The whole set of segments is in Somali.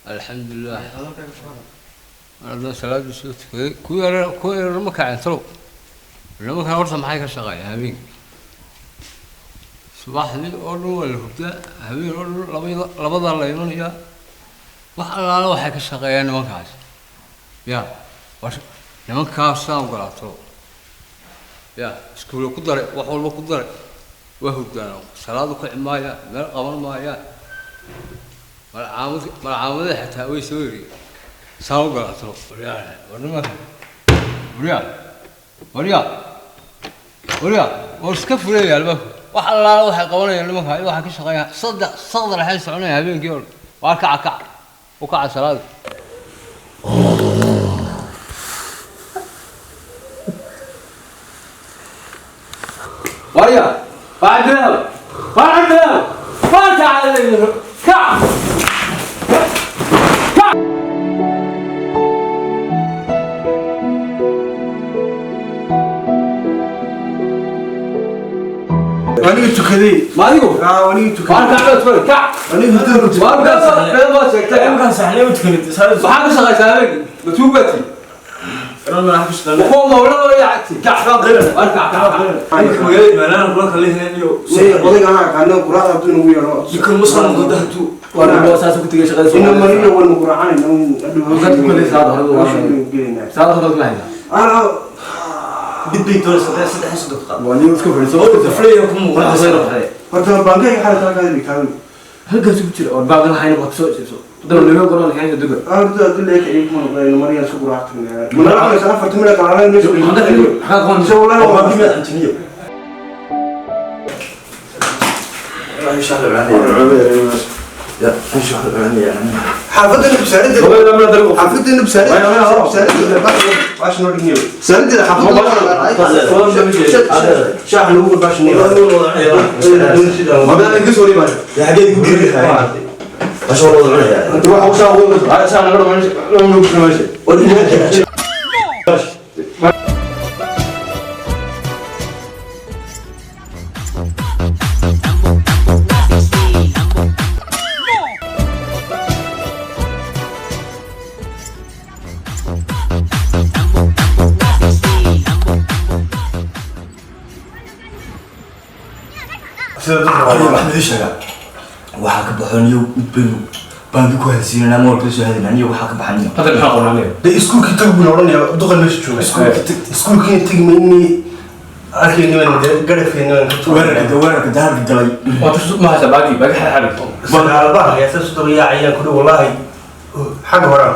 Alxamdulilah. Haddaan salaadii soo tukaday, kuwa yarar ma kaceen talow? Nimankan horta maxay ka shaqeeyaan habeenkii? Subaxdii oo dhan waa la hurdaa, habeen oo dhan labadaa la imanayaa. Wax allaala waxay ka shaqeeyaan nimankaas ya war nimankaasaan ogolaa talow ya iskuulo ku daray, wax walba ku daray, waa hurdaan, salaadu kici maayaan, meel qaban maayaan, malcaamad malcaamadada xitaa way soo eriyeen. Saan ogolaa talow? Waryaa, war nimanka, waryaa, waryaa, waryaa, war iska fuleeya albaabka. Wax allaala waxay qabanayaan nimanka iyo waxay ka shaqeeyaan, saddex saqda waxay soconayaan habeenkii oo dhan. Waa kaca, kaca, u kaca salaada. Waryaa, waa cabdilaw, waa cabdilaw, waa kacaa, kac. Aniga tukaday. Ma adigu? Aa, aniga waa tukaday. Kac, kac, kac. Aniga hurdada ku waa tukaday. Been baad sheegtay. Maxaa ka shaqaysaa habeenkii? Ma tuug baad tihi? Kuwa mawlada iyo cagti, kac, war kac, kac, kac. Odayga anaa aqaano, quraacda hadduu nagu yeedho ina mariyo waynu quraacanayna un hadhow hawsha aynu gelaynaa. Ana horta baankayga xalay talakaada dhigtaa. Horta haddii la eka kuma noqdayno mariyaan isku quraac tagnaa, mana cunaysa afarta midha qalaalan meesha. Se wallahi waa xaafadana bisaaradda, xaafadana bisaaradda, bisaaradda xaafadda shaax lagu baashniyo. Waxaa ka baxo niyo mid baynu baanki ku hadsiinanaa, moolka soo hadayna niyo waxaa ka baxaniyo. Dee iskuulkii tag buu odhanayaa duqan meesha jooga. Iskuulkii tagi mayni, arkayni baan dee garafkeeni baan ka weerarka weerarka dahabka galay. Sagaal baan hayaa, saas u daba yaacayaan kudhi, wallaahi xagga horaan.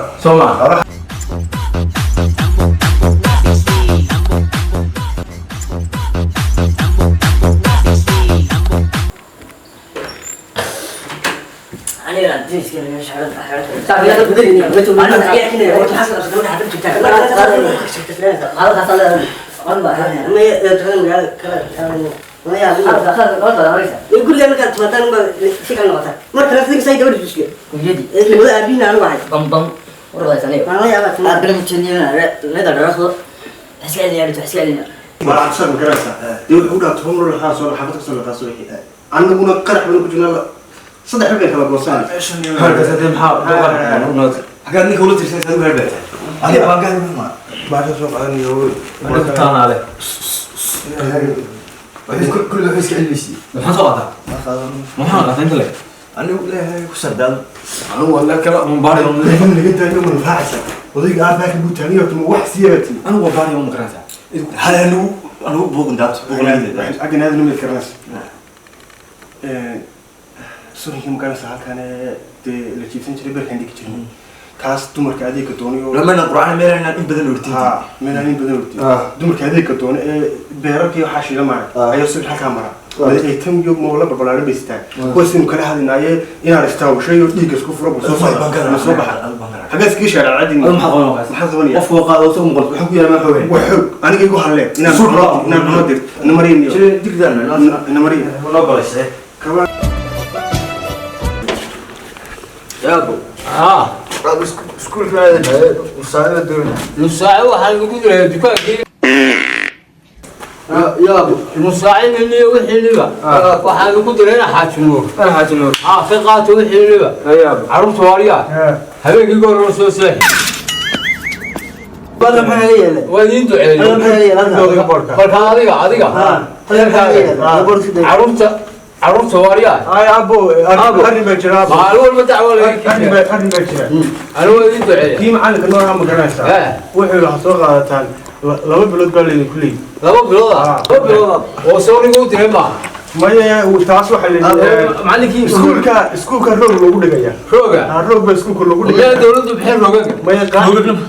Waa cabsan, ma garanaysaa? Dee wuxuu u dhaha 10 nolol waxaa soo xaafad kasoo laqaa subaxii, annaguna qarax baynu ku jirnaa, saddex bil bay kala goosanay. Xagaad ninka ula tirsan adigu herbeeta adiga baankaada ma Baasha soo qaadanayo. Kulliga waxay iska celinaysi. Anigu leeyahay ku sardaado. Naga daayo, mana raacaysa odayga aabbaaka buu taagan yahay, wax siiyabati. Hal anigu buuqin daabto buuqin. Xaggan aadna mid garanaysa subaxii, ma garanaysa? Halkan dee la jiibsan jiray, beerkaan dhigi jirnay, kaas dumarka adeegga doonay oo lamana quraan meelayna in badan ortin. Ha, meelaan in badan ortin, dumarka adeegga doonay ee beerarkii waxaa shiila mara ayaa subax halkaa mara ay tan iyo mawla balbalaaran bay sitaan, kuwaas inuu kala hadlinaaye inaan istaawashay oo dhiigga isku furo, bal soo socda ma soo baxa xaggaas kii shaaracadii, maxaa qabanaya? Waa xoog aniga igu hallee inaan cuno dirto ina mariin ina mariin kaba. Ah, nus saaco waxaa lagu dilayaa dukaankii. Musaacin iyo wixiiniba waxaan ku diray Xaaji Nuur. Xaaji Nuur. Haa, ka qaato wixiiniba. Carruurta waaliyaa habeenkii goor hore soo seexi. Bada maxaa naga yeelay? Waa idiin duceeyey. Bada maxaa naga yeelay halkan? Marka adiga adiga Halkan maxaa naga yeelay? Boorka sidee? Carruurta waaliyaa. Ay abo, arrin baa jira abo. Maalin walba dacwo laga Arrin keenaya. baa, arrin baa jira. Anigu waa idiin duceeyey. Kii macalinka nooca ma garanaysaa? Wuxuu yidhi waxaad soo qaadataan 2 bilood baa laydinku leeyahy. 2 bilood ah, 2 bilood ah oo soo nigu diray maaha. Maya, taas waxaa la yidhi macallinkii iskuulka roog loogu dhigaya. Rooga? Ah, roog baa iskuulka loogu miyaa dhigaya. Dawladdu bixin roogaga? Maya,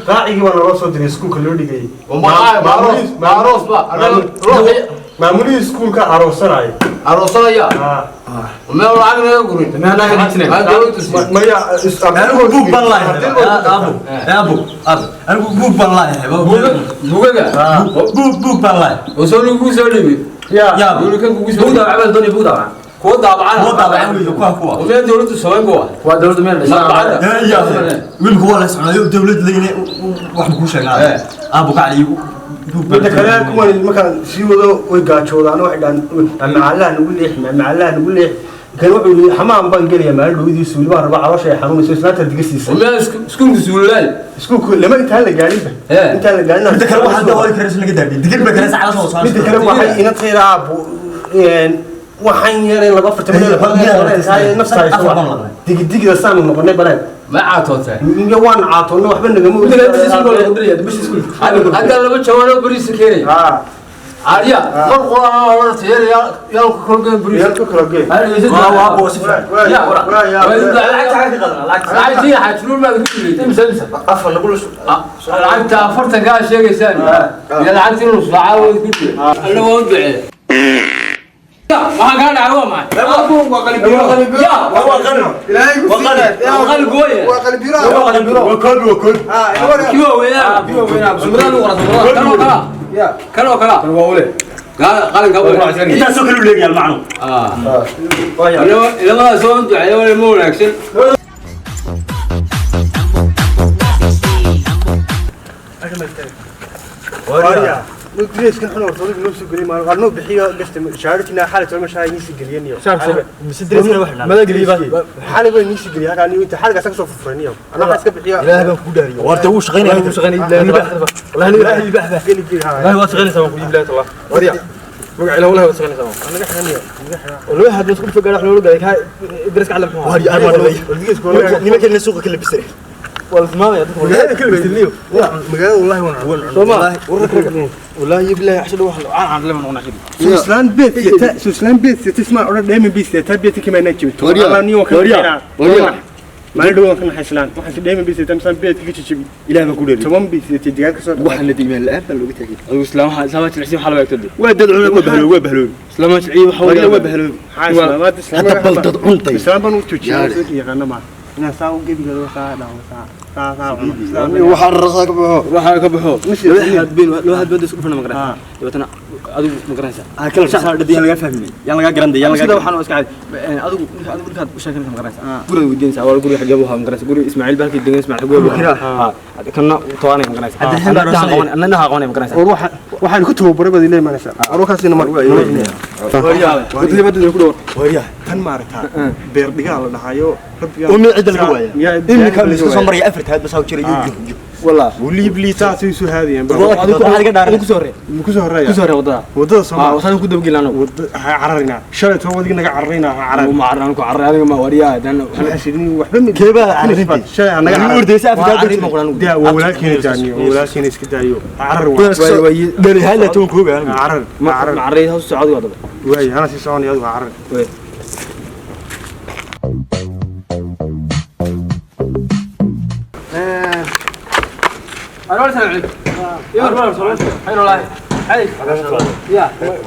qaacigii baa naloo soo diray iskuulka loo dhigayay. Maaroos ba? Maamulihii iskuulka aroosanaya. Aroosanaya? Meel lacag naga gurin. Meel naga dhigtinay. Maa dawladdu siin. Maya. Anigu buug baan laayahay. Aabo, aabo, aabo, anigu buug baan laayahay. Bugaga? Buug baan laayahay. Oo soo nigu soo dhibi. Yaa. Dawladkan kugu soo buug daabac baa doonaya, buug daabac. Kuwa daabacana. Kuwa daabacan weeye, kuwa. Oo meel dawladdu samayn kuwa. Waa dawladdu meel Madbacadda. Ya, wiilku waa la soconayo dawlad leyne wax ku sheegnaa. Aabo kacli buug baan. Midda kale, kuwan markaan sii wado way gaajoodaan, waxay dhahaan macallaha nagu leex, macallaha nagu leex. Kan wuxuu yidhi xamaam baan gelaya maalin dhowdiisu, weli baan rabaa, caloosha ay xanuunayso, islaanta diga siisay. Oo meel iskuulku suulilaay. Iskuulku lama intaan la gaarinba. Intaan la gaarin. Midda kale waxaa dabooli karaysa laga daabiyay. Digir bay karaysa caloosha oo soo. Midda kale waxay ina tayraa waxaan yaray laba afartan nafta hayso digidigida saanu noqonay baleen. Ma caatootay? Iyo waan caatoonnay, waxba nagama. Hadda laba jawaano bariis keenay. Caariya mar quraan oo tiyar yaa ku kala geen bariis. Yaan ku kala geen. Waa waa aabo si fiican. Lacagtii Xaaji Nuur baad ku diray. Imisa? Afar lagu Lacagta 40 kaa sheegaysaan iyo lacagtii nus saaca way ku diray. Alla waa u duceeyey. Maxaa kaa dhacay? Waa maxay? Waa qalbiro. Ya. Waa qalbi. Ilaahay ku siiyay. Waa qalbi weeye. Waa qalbiro. Waa qalbi, waa qalbi. Kii waa weynaa. Kan oo kala. Kan oo kala. Waa ule. Qalinka wey. Intaasoo kale u leeyahay macnu. Ilamadaa soo duceeya wala ma wanaagsan. Dreeskan xun horta adiga noo soo geliyay maalin qaar noo bixiyo gashta shaartina xalay tolma shaay niisi geliyaniyo. Mise dreeskana wax Mada geliye baa. Xalay bay niisi geliyay halkaan inta xalay ka soo furfuraniyo. Ana waxa iska bixiyo. Ilaahay baan ku dhaariyay. Warta wuu shaqeynaya. Wuu shaqeynaya, wallahi wallahi bahbah. Geli geli ha. Wallahi waa shaqeynaysaa, waan ku iiblahay tallah. Wariya. Magac ilaah, wallahi waa shaqeynaysaa. Naga xiraniyo. Wallahi hadda isku fogaana wax loola galay ka dreeska calam muxuu. Wari armaan way. Nimankan suuqa kala bisay. Waa la tilmaamaya dadka. Magaalada kala bisay. Magaalada wallahi waan Sooma. Wallahi billahi axshadu wax aan aan lama noqon xidi. Suuslaan beet ta Suuslaan beet tisma oran dheemin beet ta beet kima inaa jibto. Allah niyo ka bixina. Maalin dhow waan ka naxay islaan. Waxaan si dheemin beet ta misaan beet kaga jijibi. Ilaahay baan ku dhaariyay. 10 beet ta digaag ka soo. Waxaan la diimaan la'aan baa looga tagay. Adigu islaam waxa islaam jilcisi waxa laga tadi. Waa dad cunay, waa bahlow, waa bahlow. Islaam jilci waxa waa bahlow. Hadda bal dad cuntay. Islaam baan u tuujiyay yaqaana ma. Inaan saa u gebiga saa dhawo saa saa saa cuno. Waxaan rasaa ka baxo. Waxa ka baxo. Laba had been isku dhufana ma garanaysaa. Dabeetana adigu ma garanaysaa. Ah, kala saar dhadi laga fahmay. Yaan laga garanday, yaan laga. Sida waxaan iska caadi. Adigu adigu markaad u sheekanaysa ma garanaysaa. Guriga weydiinaysaa, waa guriga xagee buu ahaa ma garanaysaa. Guriga Ismaaciil baa halkii degan, Ismaaciil xagee buu ahaa. Kana tobanay ma garanaysaa. Anna aqoonay ma garanaysaa. War waxaan ku tababaray baad ilaa imanaysaa. Arokaasina mar. Wadada wadada ku dhaw. Wariya. Tan maaragtaa beer dhigaa la dhahayo rabbiga. Oo mid cid laga waaya. Imika la isku soo maraya afarta had bas haw jiray iyo. Wallah. Waliib liitaa si isu haadiyeen. Adigu adiga dhaaran ku soo horey. Ku soo horeeya. Ku soo horey wadada. Wadada Soomaaliya. Wasaan ku dabgelana. Wada ha cararina. Shalay toban wadigi naga cararina ha carar. Ma cararaan ku carar adiga ma wariyaa dan. Waxba ma Keebaa cararintii. Shalay anaga Wuu carar. ordaysa afarta Waa had. carin ma qoran. Daa waa walaalkeena jaaniyo, walaalkeena iska daayo. Carar waa. Way Dali hal toban kooga. Carar. Ma Carar. caray hoos socod wadada. Waay, ana sii soconaya adigu carar. Way.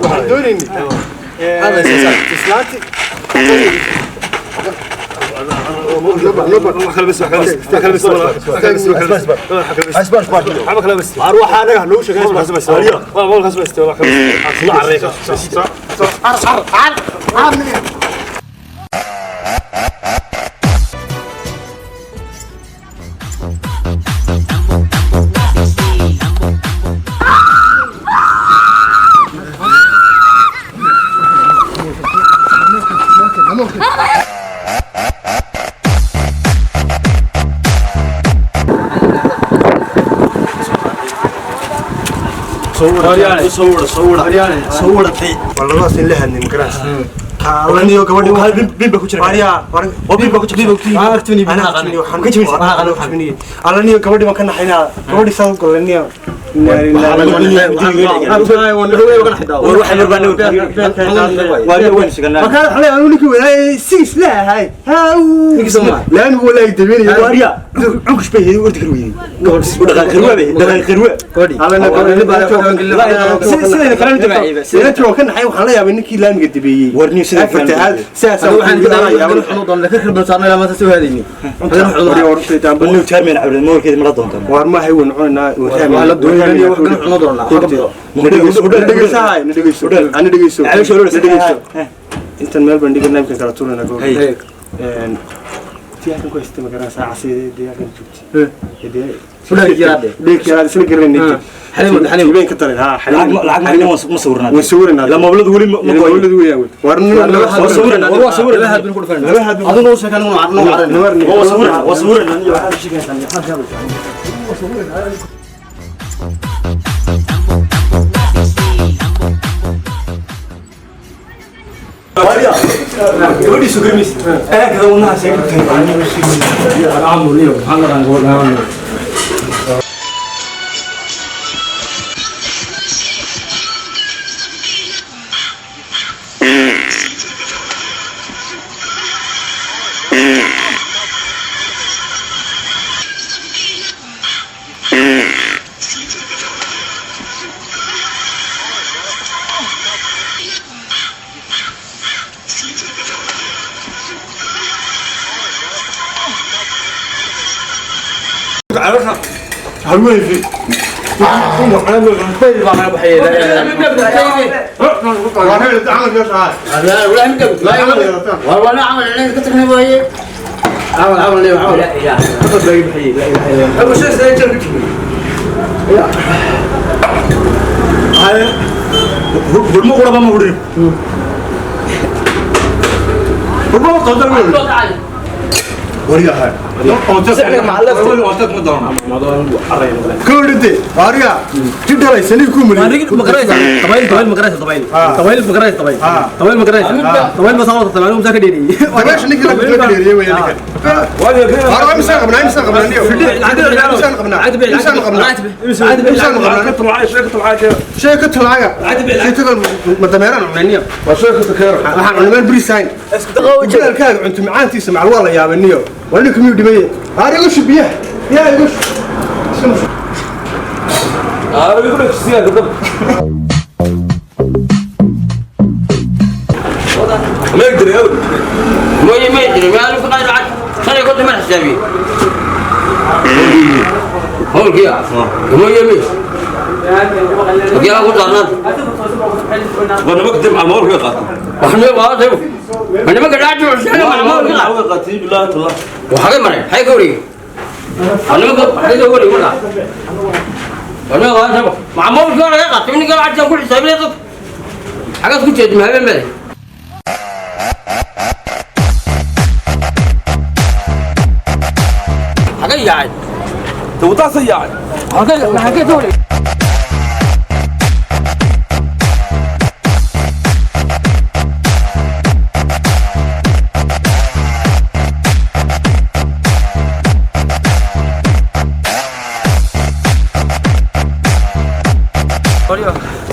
Waxaan doonaynay islaanti Waladaas in la hadlay magaras kaalaniyo gabadhi bimba ku jira Ariya bimba ku jira alaniyo gabadhi baan ka naxaynaa gabadhi saa u galaniyo. Markaan xalay anu ninkii wadaayay six leeyahay laan walaa dabeynaya Cunkush bay hayay ordi kar weeyay u dhaqan qarwa bay dhaqan qarwa sidayna kalena dabeeyay sidayna waan ka naxay waxaan la yaabay ninkii laamiga dabeeyay warniyo sidayna afartaad sidaas warniyo chairman cabdi moolkeed mala doontaan war ma hay wan cunaa intan meel baan dhiganaa imkan kala tuuranaa tii halkan ku haystay magaranaysaa casiidee dee halkan joogtay isla garanay ka taray lacag ma sawirnaa way sawirnaa la mobiladu wali ma mobiladu weeyaan war waa sawirnaa waa sawirnaa aduna u sheekan uu carno waa sawirnaa waa sawirnaa iyo waxa sheekaysan gabadhiisu garmis eegada wadnaha sheegtay Hurmo quraba ma hurin hurmo qadar waryahay kowdhinte warya ti dhalay saliid ku mariyay dabeesha ninkii la ka dheeriyay weeyaan ninkan war waa imsaan qabnaa imsaan qabnaa niyo imsaan qabnaa imsaan qabnaa imsaan qabnaa shay ka talaaga sheekada ma dameeraan cunay niyo waxaan cunay meel bariis ahayn jilaalkaaga cunto macaantiisa macal waa la yaabay niyo waa ninka miyuu dhimay waar igu shub biyaha biyaha igu shub. ما يدري ما ألف قاعد عاد خلي كنت ما حسابي هو كيا هو يمي كيا أقول أنا وانا بكتب على الموقع قاتل وحنا ما أعرف أنا ما قاعد أعرف أنا ما أعرف قاتل بالله الله وحاجة مرة حاجة كوري أنا ما قاعد حاجة كوري ولا أنا ما أعرف مع موقع أنا قاعد مني قاعد أقول حسابي لي حاجة كنت ما هي مالي حاجة يعني توتصل يعني حاجة دوري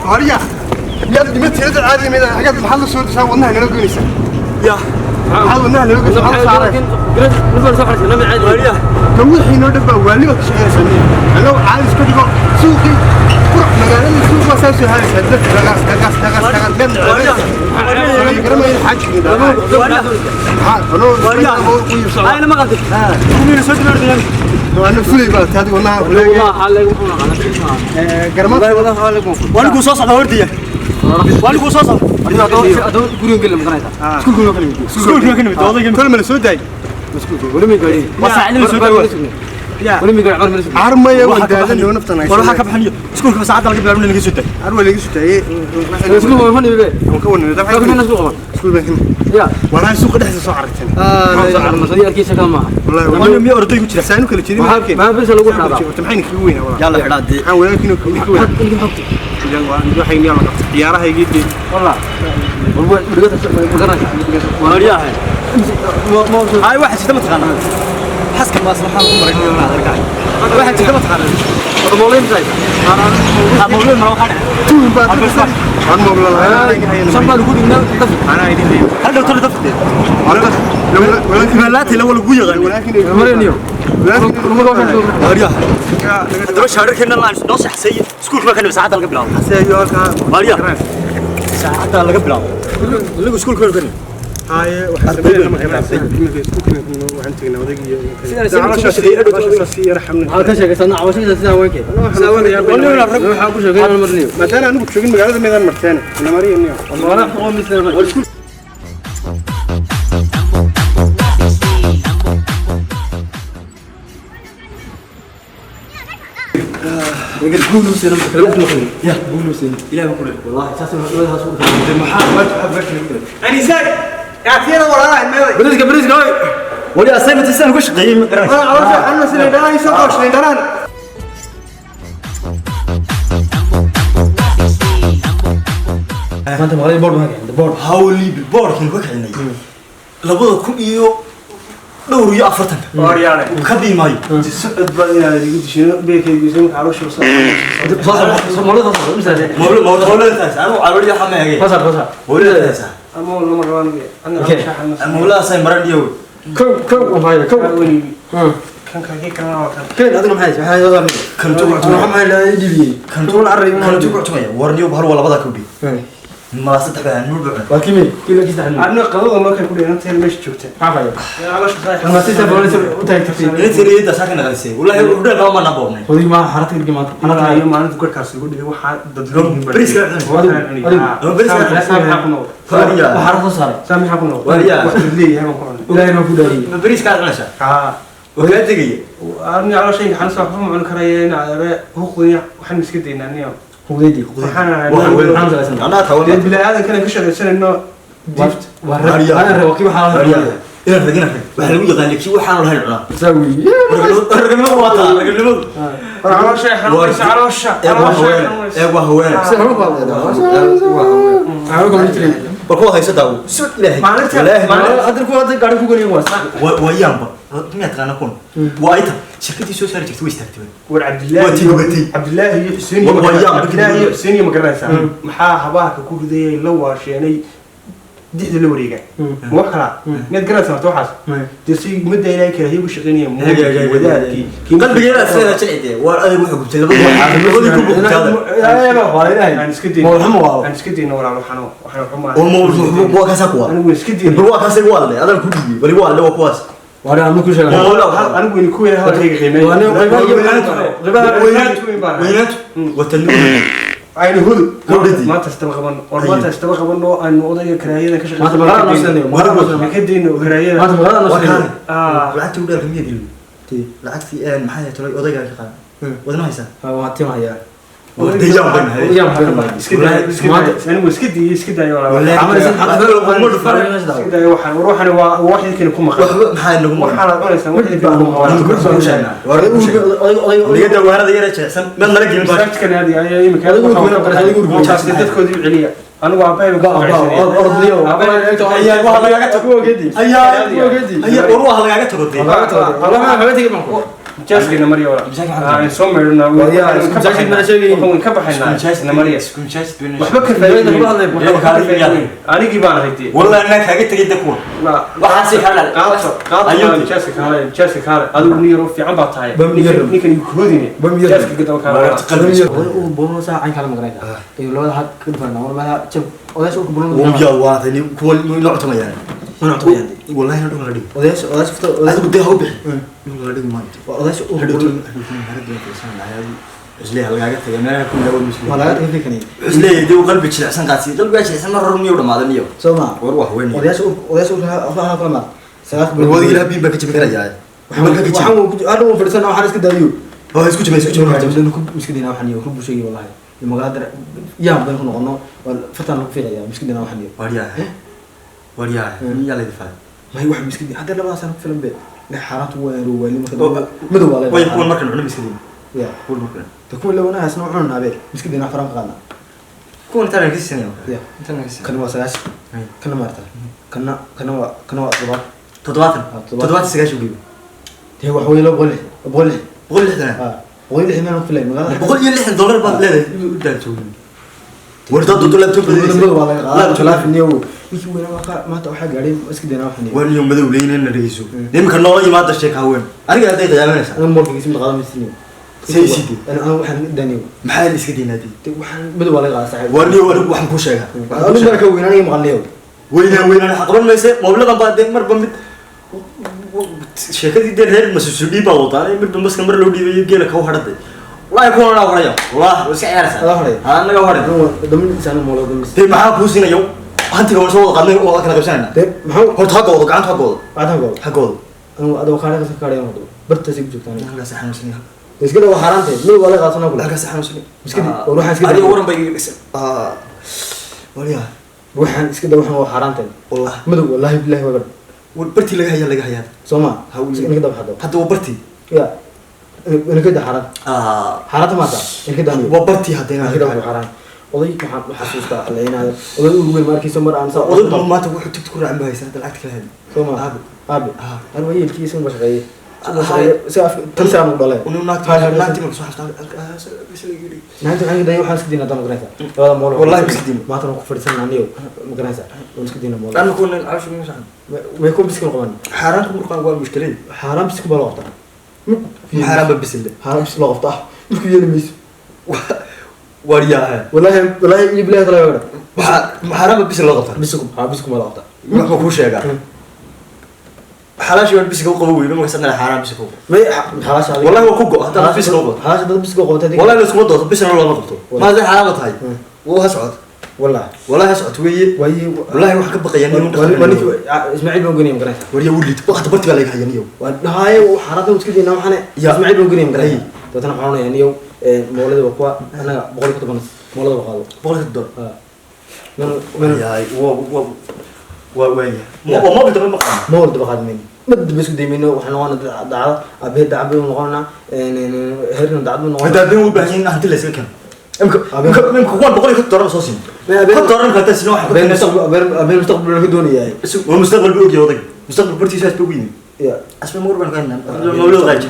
warya miyaad dhimatay caadi meeda xagaad maxaad la soo disaa wadnaha nala goynaysaa ya maxaad wadnaha nala goynaysaa maxaad saaray ka wixii noo dhan baa waaliba ka shaqeynaysaa niyo anoo caadi iska dhigo suuqii furac magaalada suuq waa saa soo haadaysaa dadka dhaqaas dhaqaas dhaqaas dhaqaas meel ceebaysa garamayn xaajiga maxaa anoo waana fulay baa taadi wadnaha garmada wanigu soo socda hortiya wanigu soo socda iskuulka ka nimid odayga kol ma la soo daayay waa saacadii la soo daayay. Armaya waan daadan naftan War waxaa ka baxaniyo iskuulka saacadda laga bilaabo laga soo day. Arwa laga soo taayay. Iskuul waa fani bebe. Waan ka wanay. Waa iskuul qaban. Iskuul baan Ya. Walaa suuqa dhexdiisa soo aragteen. Masadi arkiisa kama maaha. Wallahi miya orday ku jira? Saanu kala jeedin. Maxaa bisa lagu xidhaa? Maxay kaga weynaa walaa. Yalla xidhaa dee. Waxaan walaalkiin oo kaga weynaa. Waxay niyaa la qabtay. Ciyaarahaygii dee. Wallah. Walba dhigata magaranaysa. Waryahay. Ay waxa jirta ma taqaanaa? Xaska maas waxaan ku maray inaan arkay. Waxa jirta ma taqaanaa? Moolin tahay. Moolin ma waxa dhacay. Tuun baa aan moobla lahayn. Shan baa lagu dhignaa daf. Anaa idin leeyahay. Hal dhowr daf. Walaalkiin Laati la wala lagu yaqaan. walaalkiin Mariniyo. Waryahay. Haddaba shaararkeena laan noo saxsay iskuulka ma kan saacadda laga bilaabo. Xaseeyo halka. Waryahay. Saacadda laga bilaabo. Lagu iskuulka ma kan. Haye waxaan sameynaa marka iminka iskuulka waxaan tagnaa odaygiyo. Waxaad ka sheekaysaa cabashadiisa sida haweenkee. Waxaa ku sheekay inaan marniyo. Maadaama anigu joogin magaalada meedaan marteen. Ina mariyo niyo. Wala qoom misla. Bariiska bariiska oy. Wali assignment isaan uga shaqeeyay ma garanaysa. Maanta magaalada board baan keenay board. Hawli boardkin ka keenay. 2040. Waryaale. Ka dhimayo. Socod baa inaad igu dishino beekaygiisa marka caloosha soo. Moolada soo misla. Mawla mawla taas anu calool yaxa ma hagay. Fasal fasal. Mawla taas. Ama lama rabaan ana caloosha xanuunsan. Mawla asay maran iyo. Kow kow waxay kow. Kan kage kana waa kan. Keen adiga maxay waxay soo saarnay. Kan tuur Waxa maxay la dhibiyay. Kan tuur kan tuur tumaya. Warniyo bahal waa labada ku bi. Ma saddex baa nuur baa. Waa kimi kilo kista xanuun. Arna qadada markay ku dheerantahay meesha joogta. Maxaa Caloosha saaxiib. Ma sida booliis u taagtay. Inta riyada saaka naqalisay. Wallahi wuxuu dhan ma naboobnay. Oday ma xarata irgi maanta. Anaa iyo maalinta garkaas lagu dhigay waxa dad Bariiska Waxa xarata soo saaray. Saamixa ku noqdo. Wariyaa. Wax dad leeyahay baan ku cunay. Ilaahay noo ku dhaariyay. Ma bariiska aad cunaysaa? Haa. Waa tegaya. Arna caloosha xanuunsan waxba ma cuni karaya in aare huqdiya waxaan iska daynaa niyo. Hugdeydii. Waxaan Anaa tawan. dee bilaadan kana ka shaqaysanayno dift. Waa rag. Ana rag kii waxa la Inaan rag inaan rag. Waxa lagu yaqaan kii waxaan lahayn cunaa. saawi. Ragnimadu waa taa ragnimadu. Caloosha xanuunsan caloosha. Ee waa haween. Ee waa haween. Sida hore ku hadlayda. Waa ku jiray. War kuwa haysa daawo. Sud ilaahay. Maalinta Hadda ku hadda gaari ku galiyo waa. Waa yaanba. Miyaad taqaanaa kun? Waa ayta. Shirkadii soo saari jirtay way istaagtay. War Cabdillaahi Waa tii Cabdillaahi iyo Xuseen iyo Waa yaab. Cabdillaahi iyo Xuseen iyo ma garanaysaa maxaa habaha ku ridayay la waasheenay dixda la wareega ma wax kala miyaad garanaysaa horta waxaas dee si mudda ilaahay kale iyagu shaqaynaya wadaadkii Qalbigeena sidaa jilcide. War adeeg wuxuu gubtay labadii ku gubtay. aan iska dayno aan iska dayno walaal waxaan waxaan xumaa Oo ma waa kaasa kuwa. anigu iska dayno Bal waa kaasa waa le. Adan ku dhiibay. Bal waa le waa kuwaas. Waa aan ku sheegay. anigu waynu ku weynaa hadalkayga qiimeeyo Weynaatu. Watanuu. aynu hudu Gabdhadii. maanta istaba qabano war maanta istaba qabano aanu odayga karaahiyada ka Maanta magaalada noo seenayo. shaqeysan ka dayno karaahiyada Maanta magaalada noo seenayo. Ah. Lacagtii u dheer miyaad ilmi? Lacagtii maxay tolay odayga ka qaadan. Wadna haysaa? Waa timaaya. Dayaan baan hayay. Yaa maxay iska daay iska daay anigu iska daayay iska daay walaal iska daay waxaan war waxaan waa wax idinka ku maqan Waxba maxaa nagu maqan? waxaan aad cunaysaa wax idinka ku maqan Niga dawaanada yara jeexsan meel nala gelin baa. masaajidkan aad ayaa imika Adigu urguna, adigu urguna. taasi dadkoodii u celiya anigu aabbahay baan ku Ordniyo. Ayaa waxa lagaaga tago. Ayaa ayaa war waxa lagaaga tago dee. Jaaskina mariya walaal aan soo meedhna waan ka baxaynaa na mariya waxba ka faa'iido anigii baan ahay dee Wallahi anaa kaaga tagay dee kuwa. Waxaasi ka dhalay. qaato qaato jaaska kaale jaaska kaale adigu nin yar oo fiican baa tahay ninkan igu koodine jaaska gadaba kaale Wuu waa tani kuwa inoo cutamayaan. Wallahi inoo dhulka la dhigo. Adigu dee ha u bixin. Dhulka la dhigi maayo. Hadhowtu hadhowtu Isleeyahay lagaaga tagay meelaha ku dhaw muslim. Isleeyahay dee qalbi jilicsan qaasi. Qalbiga jilicsan mar run miyuu dhamaaday niyo. War wax weyn. War wadiga ilaa biin baa ka jabin karayaa. Waxaan hadhow fadhiisana, waxaan iska daadiyo. Oo isku jimay, isku jimay. Iska dayna waxaan iyo rubu sheegay wallahi. Magaalada yaan badan ku noqono, fartaan lagu fiiqaya. Iska dayna waxaan iyo Waryaa, waryaa, miyaa la idin falay? May, wax iska day hadda labadaas sano ku filan be la xaaraantu waa waali marka madow waa Way kuwan markan cuno iska dayn. Ya. Kuwan markan. Ta kuwa lawanahasna waxaan abeer iska dayna, faraan ka qaadna. Kuwan intaan ka siisanaya. Ya. Intaan ka siisanaya. Kana waa 90. Kana maarta kana waa 70. 70. Ah, 70. 70, 90 geeyo. Dee wax weeye, 206, 106. 160. Ah, 160 meel ku filay magaalada. $160 baad leedahay u daantoogin. Warda dad laptop. Madow waa laga qaadaa jalaafiniyo ninkii weynaa waa maanta waxaa gaadhay iska dayna waxaan iyo Waan iyo madow leeyna na dhageyso. Nimanka noola yimaada sheeka haween. Aniga hadday qiyaamanaysaa. Aniga moolkiisa mid qaadan maysin. Say sidii. Aniga waxaan daniyo. Maxaa la iska daynaadii? Dee waxaan madow waa laga qaadaa saaxiib. Waan iyo anigu waxaan kuu sheegaa. Anigu marka weynaa aniga maqalniyo. Weynaan, weynaan waxa qaban mayse moobiladan baa dee marba mid sheekadii dee reer masuusu dhiib baa wadaa, midba maska mar loo dhiibayo geela kau hadhaday. Wallaahi kuwan anaa horaya, wallaahi waa iska ciyaaraysaa. Adaa horaya? Haa, annaga horaya. Anigu damin isaan moolo damis. Dee maxaa kuu siinayo hantiga? Waan soo wada qaadnay oo kala qaybsanayna. Dee maxaa? Horta ha goodo, gacanta ha goodo. Gacanta goodo. Ha goodo. Anigu adoo kaadha ka kaadhayan wado bartaas igu joogtaan. Halkaas xanuunsanaya. Iska dhaw xaaraantay madow waa laga qaadanaa kule. Halkaas xanuunsanaya. Iska dib, war waxaan iska Adiga dib. waran bay iga dhisan. Waliyaa. Waxaan iska dhaw, waxaan waa xaaraantay. Wallah. Madow wallahi billahi waa War bartii laga hayaa, laga hayaa. Soo ma? Ha, wuu- Inaga dab xado. Hadda waa bartii. Ya, inaga da xaaraan. Xaaraanta maata inaga daniyo. Waa bartii hadda inaga dab xaaraan. Oday waxaan u xasuustaa alleynaayo oday ugu weyn markiisa mar aan saa Odaygu maanta wuxuu tigti ku raacin baa haysan hadda lacagta kala heli. Soo ma? Aabe. Aabe. Ah. Ar waa yeelkiisa un ba shaqeeyey. Ah, Si af tan saan u dhalay. Unu naagti Hay, hay, naagti marka soo xasuustaa. Naanta waxaan dayo, waxaan iska diinaa ma garanaysaa labada mool. Wallahi iska diin. Maanta waan ku fadhiisanaa aniyo ma garanaysaa, waan iska diinaa mool. Anna kuwan calosha ma saxan. Way ku biskin qaban. Xaaraanka murqaan waa mushkilad. Xaaraan biskin baa loo qabtaa. Xaaraan ba bisile. Xaaraan bis loo qabtaa markuu yeeli mayso. Waryaa. Wallahi wallahi iyo billahi tala waa. Waxa xaaraan ba bisil loo qabtaa. Bisku ha, bisku ma loo qabtaa. Wax ma kuu sheegaa? Xalaashii waan bisilka u qabo weyno markaas adna xaaraan bisilka u qabo. May xalaasha adiga. Wallahi waa ku go haddaad bisilka u qabto. Xalaasha dad bisilka u qabatay. Wallahi la iskuma doorto, bisilna looma qabto. Ma hadday xaaraan ba tahay. Waa ha socod. Wallahi. Wallahi ha socod weeye. Waayi. Wallahi waxaan ka baqayaa nin waa ninkii Ismaaciil baan goynaya ma garanaysaa. Waryaa wuu liito. Waqti barti baa laga hayaa niyow. Waa haye xaaraanta iska diinaa waxaane. Ya. Ismaaciil baan goynaya ma Ay. garanaysaa. Dabeetana waxaan onayaa niyow moolada waa kuwa annaga 150 moolada waa qaado. 150. Ha. Men Yaay, waa waa waaya. Waa mobil dambe ma qaadno. mool daba qaadi mayno, mid daba isku day mayno. Waxaan noqonaa dacada aabbahe, dacad baynu noqonaa, heerna dacad baynu noqonaa. Hadda habeen u baahan yihiin hanti la iskaga keeno. Imka imka kuwan $150 soo siin. May habeen- $50 imka haddaa siin waxa ku habeen keenaysa. mustaqbal, habeen mustaqbal laga doonayaa. Waa mustaqbal buu ogyahay odayga. Mustaqbal bartiisa buu ugu yimid. Ya. Asma mar baan ka haynaa. Mawlid qaaji.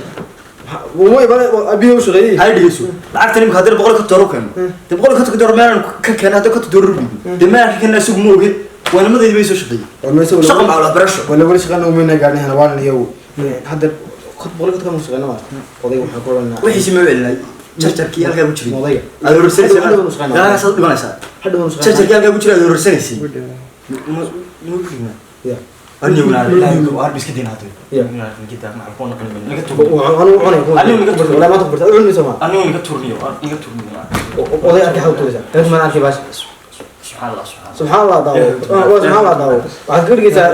Way bale aabbihi u shaqeeyey. Hay dhigeyso. Lacagtan imka haddii $150 u keeno. Dee $150 meelaan ka keena hadda $50 u dhiibo. Dee meelaan ka keena isagu ma oge. Waa nimadeydii bay soo shaqeeyey. Shaqa macal waxbarasho. Wala wali shaqana umayna gaadhin waan iyagu hadda 150 kama shaqeyna waa odayga waxaan ku odhanaa. Wixiisi ma celinay. Jarjarkii halkaa ku jiray. Odayga. Aad urursanaysay. Hadhow nu shaqeynaa. Halkaas aad dhimanaysaa. Hadhow nu shaqeynaa. Jarjarkii halkaa ku jiray aad urursanaysay. Ma ma Ya. Anigu Ya. Anigu cunay. Anigu naga tuur. Walaa maanta ku barta cunay soo ma. Naga turniyo, naga turniyo. Oday arkay xaw tuuraysa reer maan arkay baash. Subxaan Allah, subxaan. Subxaan Allah daawo, waa subxaan Allah daawo, waxaad ka dhigaysaa.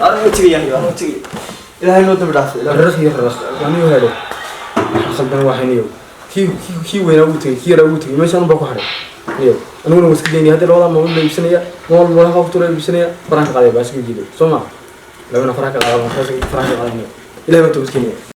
Anigu tagay, anigu tagay. Ilaahay noo dambi dhaaf. Rarq iyo rarq anigu helo khaldan waxayniyo kii kii weynaa uu tagay, kii yaraa uu tagay, meeshaan baa ku haray niyo. Aniguna waa iska daynaya hadda labada mool la iibsanaya, mool mool ka tuura iibsanaya, faraan ka qaaday baash jiido soo ma labana faraan ka qaaday, faraan ka qaaday. Ilaahay baa toobad keenaya.